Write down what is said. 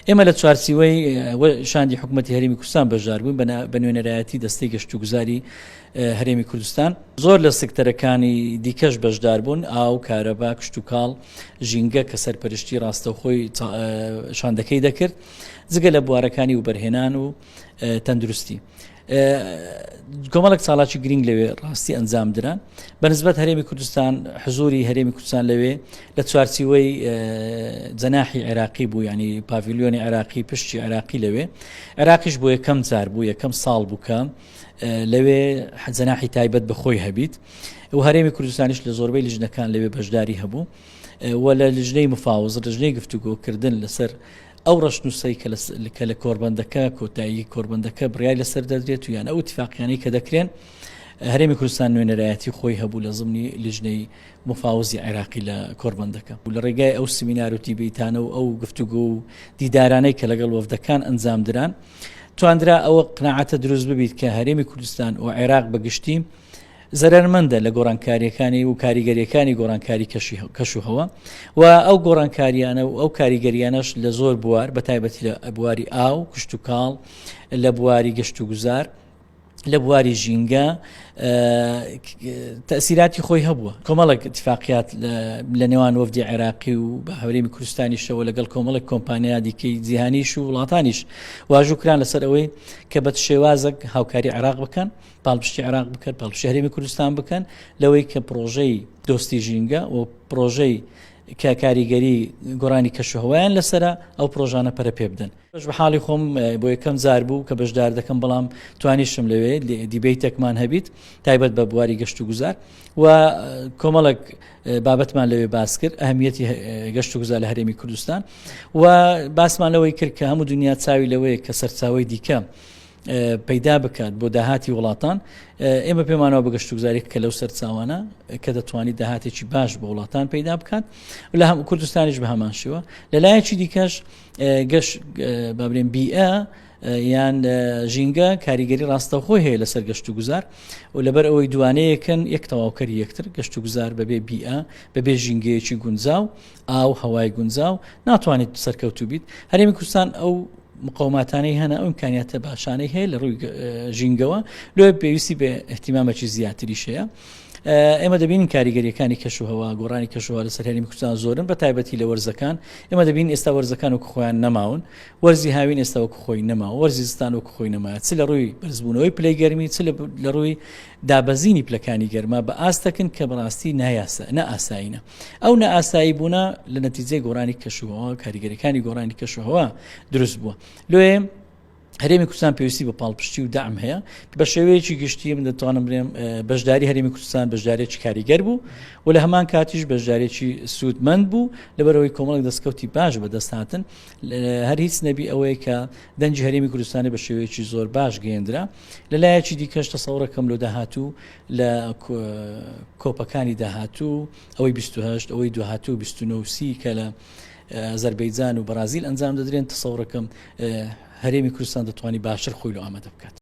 ئێمە لە چوارچیوەی شاندی حکوومەتی هەرێمی کوردستان بەشدار بووین بە نوێنەرایەتی دەستەی گەشتوگوزاری هەرێمی کوردستان. زۆر لە سکتەرەکانی دیکەش بەشدار بوون، ئاو، کارەبا، کشتوکاڵ، ژینگە کە سەرپەرشتی ڕاستەوخۆی شاندەکەی دەکرد، جگە لە بوارەکانی وبەرهێنان و تەندروستی. کۆمەڵێک چالاکی گرنگ لەوێ ڕاستی ئەنجام دران بەنسبەت هەرێمی کوردستان حزوری هەرێمی کوردستان لەوێ لە چوارچیوەی جەناحی عێراقی بوو ینی پاڤلیۆنی عێراقی پشتی عێراقی لەوێ عێراقیش بۆ یەکەم جار بوو یەکەم ساڵ بوو کە لەوێ جەناحی تایبەت بە خۆی هەبیت و هەرێمی کوردستانیش لە زۆربەی لیژنەکان لەوێ بەشداری هەبوو و لە لیژنەی مفاوز ڕژنەی گفتوگۆکردن لەسەر ئەو ڕەشنووسەی کە کە لە کۆربەندەکە کۆتایی کۆربەندەکە بڕیای لەسەر دەدرێت و یان ئەو ئیتفاقیانەی کە دەکرێن هەرێمی کوردستان نوێنەرایەتی خۆی هەبوو لە زمنی لیژنەی مفاوزی عێراقی لە کۆربەندەکە و لە ڕێگای ئەو سمینار و دیبەیتانە و ئەو گفتوگۆ و دیدارانەی کە لەگەڵ وەفدەکان ئەنجام دران تواندرا ئەوە قناعەتە دروست ببیت کە هەرێمی کوردستان و عێراق بەگشتی زەرەرمەندە لە گۆڕانکارییەکانی و کاریگەرییەکانی گۆڕانکاری کەشی کەشوهەوا و ئەو گۆڕانکارییانە و ئەو کاریگەریانەش لە زۆر بوار بە تایبەتی لە بواری ئاو، کشتوکاڵ، لە بواری گەشتوگوزار، لە بواری ژینگە تەسیراتی خۆی هەبووە. کۆمەڵێک اتفاقیات لە نێوان وەفدی عێراقی و بە هەرێمی کوردستانیشەوە لەگەڵ کۆمەڵێک کۆمپانیا دیکەی جیهانیش و وڵاتانیش واژوو کران لەسەر ئەوەی کە بە شێوازێک هاوکاری عێراق بکەن پاڵپشتی عێراق بکەن، پاڵپشتی هەرێمی کوردستان بکەن لەوەی کە پرۆژەی دۆستی ژینگە و پرۆژەی کە کاریگەری گۆڕانی کەشوهەوایان لەسرە ئەو پرۆژانە پەرە پێ بدەن. بەش بە حاڵی خۆم بۆ یەکەم جار بوو کە بەشدار دەکەم بەڵام توانیشم لەوێ دیبەیتێکمان هەبیت تایبەت بە بواری گەشت و گوزار و کۆمەڵێک بابەتمان لەوێ باس کرد ئەهمیەتی گەشت و گوزار لە هەرێمی کوردستان و باسمان لەوەی کرد کە هەموو دنیا چاوی لەوەیە کە سەرچاوی دیکە پەیدا بکات بۆ داهاتی وڵاتان ئێمە پێمانەوە بە گەشتوگوزاری کە لەو سەرچاوانە کە دەتوانیت داهاتێکی باش بۆ وڵاتان پەیدا بکات لە هەم کوردستانیش بە هەمان شێوە لە لایەکی دیکەش گەش بابرێن بیئە یان ژینگە کاریگەری ڕاستەوخۆی هەیە لەسەر گەشت و گوزار و لەبەر ئەوەی دوانەیەکن یەک تەواوکەری یەکتر گەشت و گوزار بەبێ بیئە بەبێ ژینگەیەکی گونجاو ئاو هەوای گونجاو ناتوانیت سەرکەوتوو بیت هەرێمی کوردستان ئەو مقاوماتانەی هەنە ئەو ئیمکانیاتە باشانەی هەیە لە ڕووی ژینگەوە لۆیە پێویستی بە احتیمامێکی زیاتریش هەیە ئێمە دەبینین کاریگەریەکانی کەشوهەوا گۆڕانی کەشوهەوا لەسەر هەرێمی کوردستان زۆرن بە تایبەتی لە وەرزەکان ئێمە دەبین ئێستا وەرزەکان وەکو خۆیان نەماون وەرزی هاوین ئێستا وەکو خۆی نەماوە وەرزی زستان وەکو خۆی نەمایە چ لە ڕووی بەرزبوونەوەی پلەی گەرمی چ لە ڕووی دابەزینی پلەکانی گەرما بە ئاستەکن کە بەڕاستی نایاسا نائاسایینە. ئەو نائاسایی بوونە لە نەتیجەی گۆڕانی کەشوهەوا کاریگەریەکانی گۆڕانی کەشوهەوا دروست بووە. لۆیە هەرێمی کوردستان پێویستی بە پاڵپشتی و دەعم هەیە. بە شێوەیەکی گشتی من دەتوانم بڵێم بەشداری هەرێمی کوردستان بەشدارێکی کاریگەر بوو و لە هەمان کاتیش بەشدارێکی سوودمەند بوو لەبەرئەوەی کۆمەڵێک دەستکەوتی باش بەدەست هاتن. هەر هیچ نەبی ئەوەیە کە دەنگی هەرێمی کوردستانی بە شێوەیەکی زۆر باش گەیەندرا. لە لایەکی دیکەش تەسەوڕەکەم لۆ داهاتوو لە کۆپەکانی داهاتوو ئەوەی 28 ئەوەی داهاتوو 29 سی کە لە ئازەربەیجان و بەرازیل ئەنجام دەدرێن تەسەوڕەکەم هەرێمی کوردستان دەتوانانی باشتر خۆی لۆ ئامادە بکات.